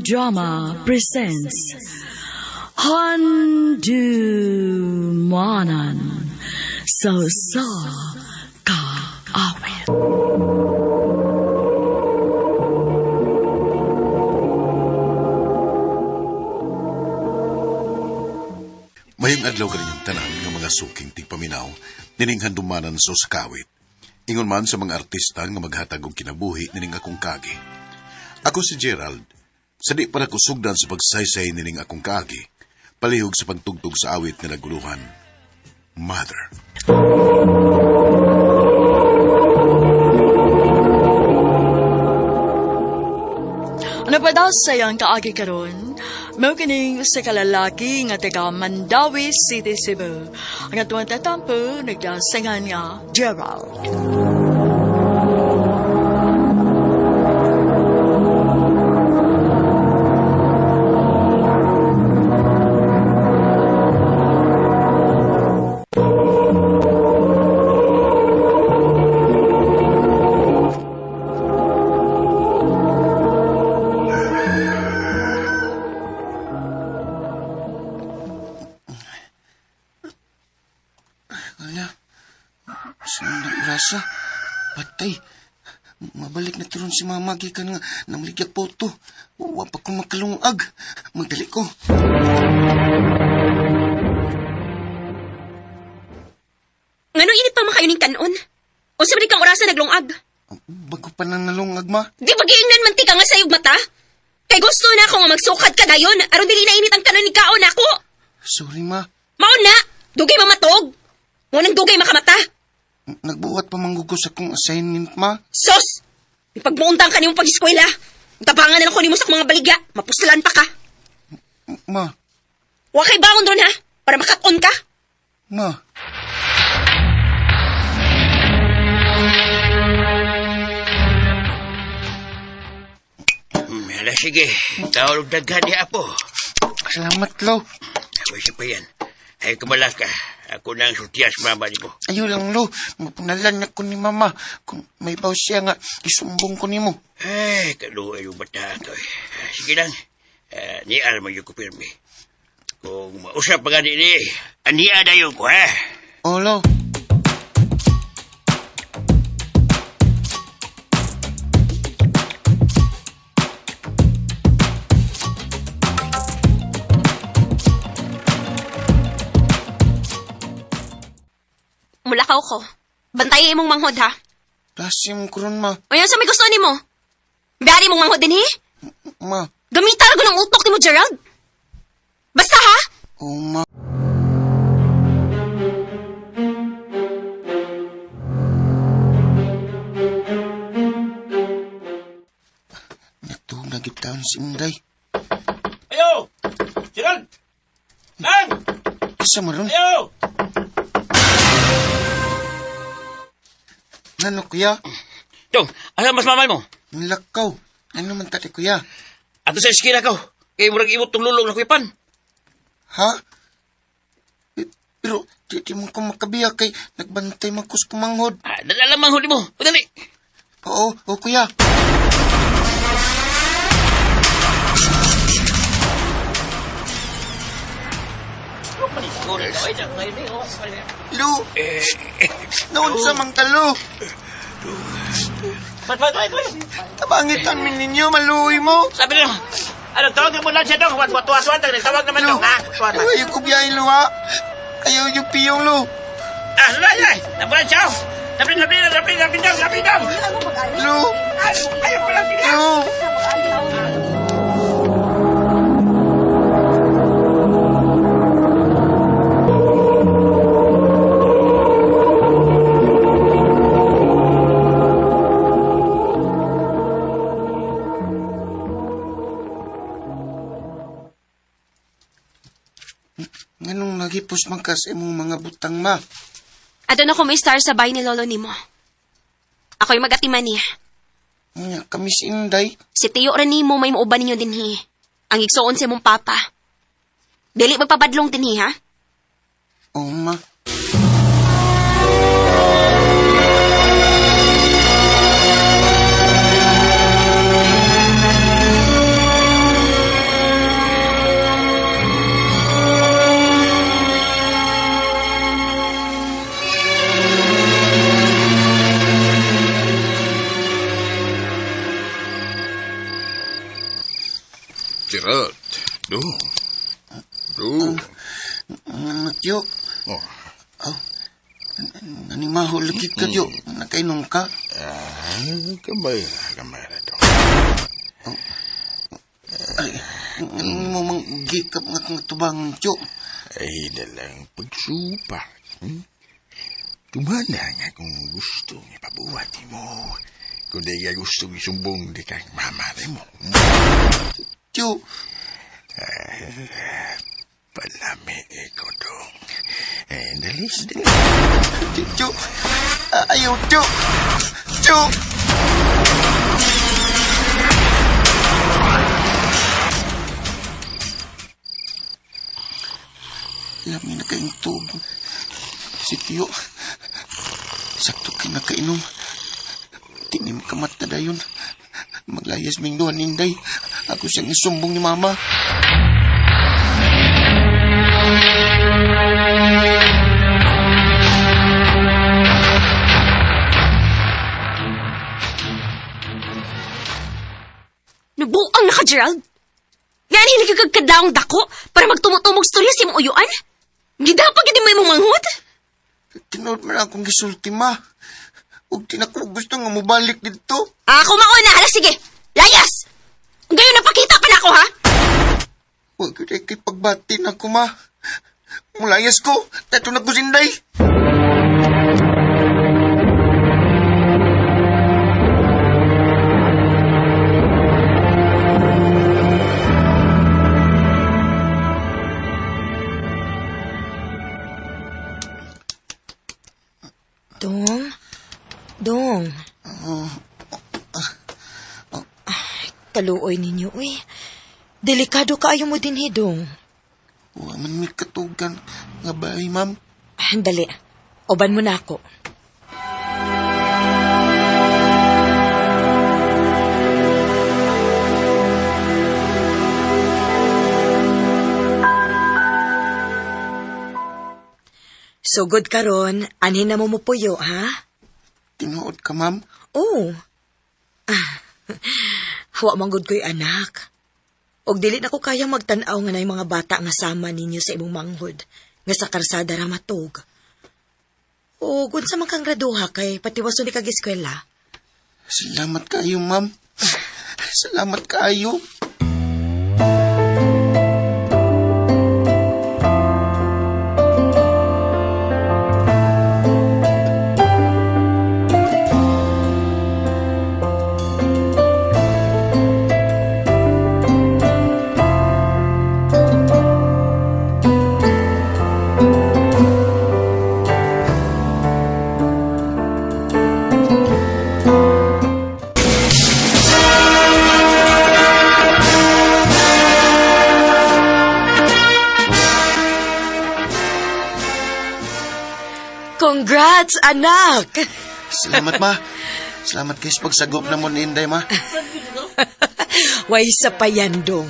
Drama presents Handumanan sa Usa Ka Awit. Mayong adlaw kaninyong tanan nga mga suking tigpaminaw nining handumanan sa usa ka awit. Ingon man sa mga artista nga maghatag og kinabuhi nining akong kaagi. Ako si Gerald. Sa di pa nakusugdan sa pagsaysay nining akong kaagi, palihog sa pagtugtog sa awit nga naguluhan, Mother. Ano pa daw sa iyang kaagi karon? Mao kining usa ka lalaki nga taga Mandawi City, Cebu. Ang atuang tatampo nagdasingan nga Gerald. Ala, saan na rasa? Patay. Mabalik na turon si mama gikan nga namaligyag poto. Wa pa ko makalungag. Magdali ko. Ngano init pa makayo ning kanon? Unsa man kang orasa naglungag? Bago pa nang nalungag, ma. Di ba giingnan man ti ka nga sayog mata? Kay gusto na ako nga magsukad ka dayon aron dili na init ang kanon ni kaon nako. Sorry, ma. Mao na, dugay mamatog. Mo nang dugay makamata. Nagbuhat pa manggugo sa kong assignment, ma. Sos! Ipagmuundang ka nimo pag-eskwela. Tabangan na lang ko nimo sa mga baligya. Mapuslan pa ka. Ma, Wa kay bangon ron ha, para makat-on ka. ma. Hala, sige. Tawag daghan ni Apo. Salamat, lo. Pwede pa yan. Ay, kumala ka. Ako na ang sultias, mama ni mo. Ayo lang, lo. Mapunalan ako ni mama. Kung may baw siya nga, isumbong ko nimo. Ay, kaluoy yung bata ko. Eh. Sige lang. Ni Alma yung kupirmi. Kung mausap pa gani ni, aniya na yun ko, ha? O, lo. Mulakaw ko. Bantayan imong manghod ha. Klase mo ko ron, ma. O yan sa may gusto nimo. Biyari mong manghod dinhi. Ma. Gamita ra ng utok nimo, Gerald. Basta ha. O, ma. Nagtuog na gitaon si Inday. Ayo! Gerald! Lang! Isa mo ron? Ayo! Nano, kuya? Dong, asa mas mamay mo? Nilakaw. Ano man tati, kuya? Ato sa eskina ko. Kay murag imot tong lulong na kuipan. Ha? Pero, di mo ko makabiya kay nagbantay man ko sa kumanghod. Ah, dala lang manghod mo. O, dali. Oo, oo, kuya. Lu! Noon sa mangkalo! Tabangitan min ninyo, maluoy mo! Sabi na, ano, tawag mo lang siya dong. Watuwasuan, tawag naman dong, ha? Ayaw ko biyahin, Lu, ha? Ayaw yung piyong, Lu! Ah, wala, wala. Nabulan siya. Lapin, lapin, lapin, lapin daw, lapin daw. Lu! Ayaw pala sila. Lu! Nganong nagipos man ka sa imong mga butang, ma? Adto na ko may star sa bahay ni lolo nimo. Ako'y magatiman niya. Nya, kami si Inday. Si Tiyo ra nimo may muuban ninyo dinhi. Ang igsuon sa imong papa. Dili magpabadlong dinhi ha. Oo, ma. Gerald, dong. Dong. Ano, tiyo? Oh. Oh. Nanimaho lagi ka, tiyo. Nakainom ka? Ah, kamay na dong. Oh. Ay, ano mo mang gikap nga kang tubangon, tiyo? Ay, dalang pagsupa. Tumana nga kung gusto nga pabuhat mo. Kung di ka gusto isumbong, di ka mama mo. Tiyo. Palami ko dong. Eh, dali, dali. Tiyo. Ayaw, tiyo. Tiyo. Lami na kayong tubo. Si Tiyo, sakto kinakainom. Tinim ka mata dayon. Maglayas ming duha ninday. Ako siyang isumbong ni Mama. Nabuang na ka, Gerald! Yan, hindi ka kagkadlaong dako para magtumutumog storya sa imong uyuan? Gidapag hindi mo imong manghod? Tinuod man akong gisulti, ma. Ug di na ko gusto nga mobalik dito. Ako mauna, hala sige! Layas! Ngayon napakita pa na ako, ha? Huwag ko kay pagbati na ko, ma. Mulayas ko. Tato na ko sinday. Dong? Dong? Kaluoy ninyo, uy. Delikado kaayo mo din, hidong. Wa man may katugan nga bahay, ma'am. Dali. Uban mo na ako. Sugod karon, anhin na mo mupuyo, ha? Tinuod ka, ma'am? Oo. Hawa man gud ko'y anak. Og dili na ko kaya magtan-aw nga nay mga bata nga sama ninyo sa imong manghod, nga sa karsada ra matug. O unsa man kang graduha kay patiwason ni kag eskwela. Salamat kaayo, ma'am. Salamat kaayo. Congrats, anak! Salamat, ma. Salamat kayo sa pagsagop na mo ni Inday, ma. Way sa payandong.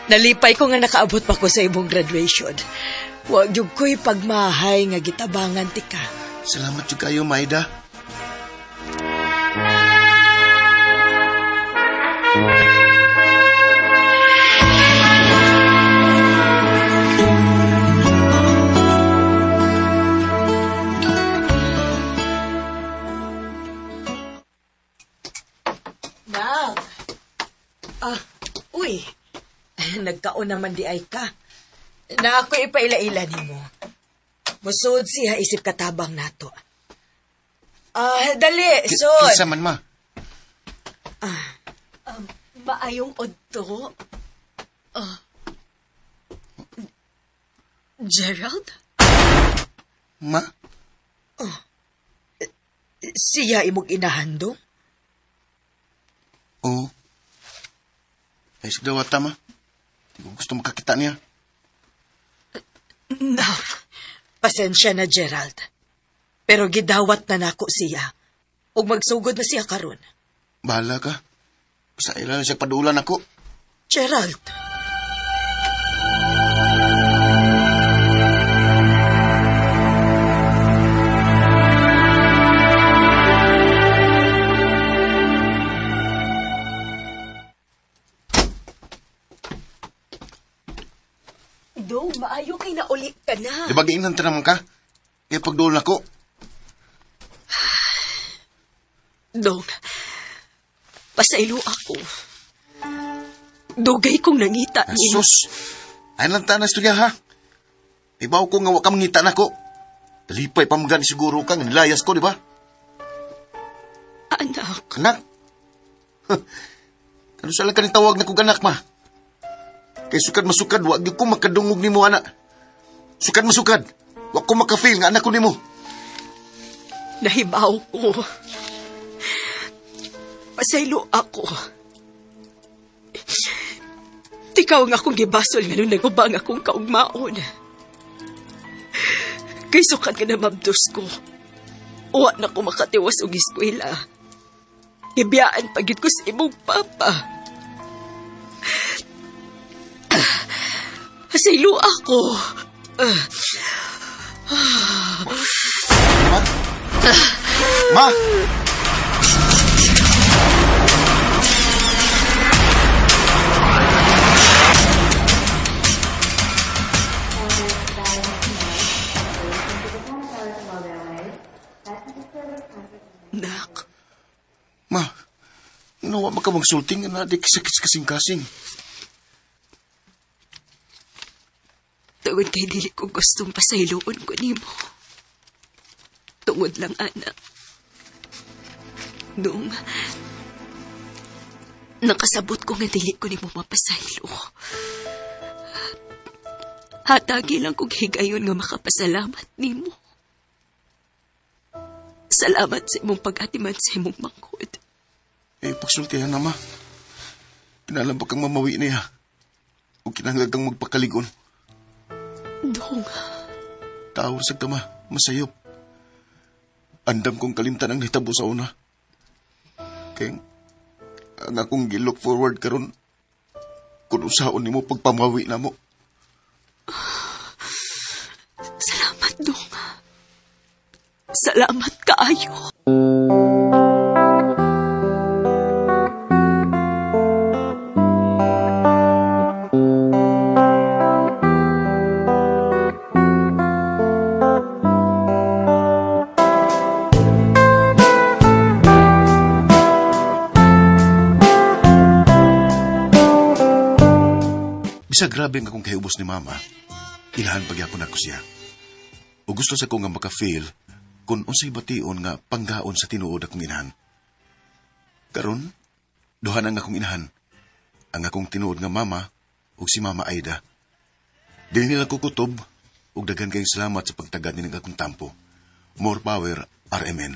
Nalipay ko nga nakaabot pa ko sa imong graduation. Wa gyud ko'y pagmahay nga gitabangan ti ka. Salamat jud kayo, Maida. Nak! Ah, uy. Nagkaon naman di ay ka. Na ako ipaila-ila nimo. Musod siya isip katabang nato. Ah, dali, sod. Kinsa man, ma? Maayong odto. Gerald? Ma? Siya imong inahandong? Oo. Ay, sigdawata, ma. Di ko gusto makakita niya. Nak, pasensya na, Gerald. Pero gidawat na nako siya. Ug magsugod na siya karon. Bahala ka. Basta ila na siya padulan ako. Gerald. Dong, maayo kay nauli ka na. Di ba giingnan ta naman ka? Kaya pagduol na ko. Dong, pasaylo ako. Dugay kong nangita nimo. Sus! Ay lang ta na istorya ha. Ibaw ko nga wa ka mangita nako. Talipay pa mga siguro ka nga nilayas ko, di ba? Anak, Anak? Ano sa lang ka tawag na kong anak, ma? Kay sukad masukad, wag gyud ko makadungog nimo, anak. Sukad masukad, wag ko makafeel nga anak ko nimo. nahibaw ko. Pasaylo ako. Tikaw nga akong gibasol nga nung naguba nga akong kaugmaon. Kay sukad ka na mabdos ko. Uwa na ko makatiwas og eskwela. Gibiyaan pagid ko sa imong papa. Pasaylo ako. Ma? Ma! Nak, Ma, nawa ba ka magsulting nga na di kasakit kasing-kasing? tungod kay dili ko gustong pasayloon ko nimo. Tungod lang, anak. Nung nakasabot ko nga dili ko nimo mapasaylo. Hatagi lang kog higayon nga makapasalamat nimo. Salamat sa imong pag-atiman sa imong manghod. Eh, pagsultihan na, ma. Kinalam ba kang mamawi niya? O kinahanglan kang magpakaligon? Dong, Tawar sa kama, masayop. Andam kong kalimtan ang nahitabo sa una. Kaya, ang akong gilook forward karon kung usaon nimo pagpamawi na mo. salamat, Dong. Salamat kaayo. Bisa grabe nga akong kahiubos ni mama, ilahan pagyapon ako siya. O gusto sa ko nga maka-feel kung unsay bation nga panggaon sa tinuod akong inahan. Karon, duha na ang akong inahan. Ang akong tinuod nga mama ug si Mama Aida. Dili nila ko kutob ug daghan kayong salamat sa pagtagad nining akong tampo. More power, RMN.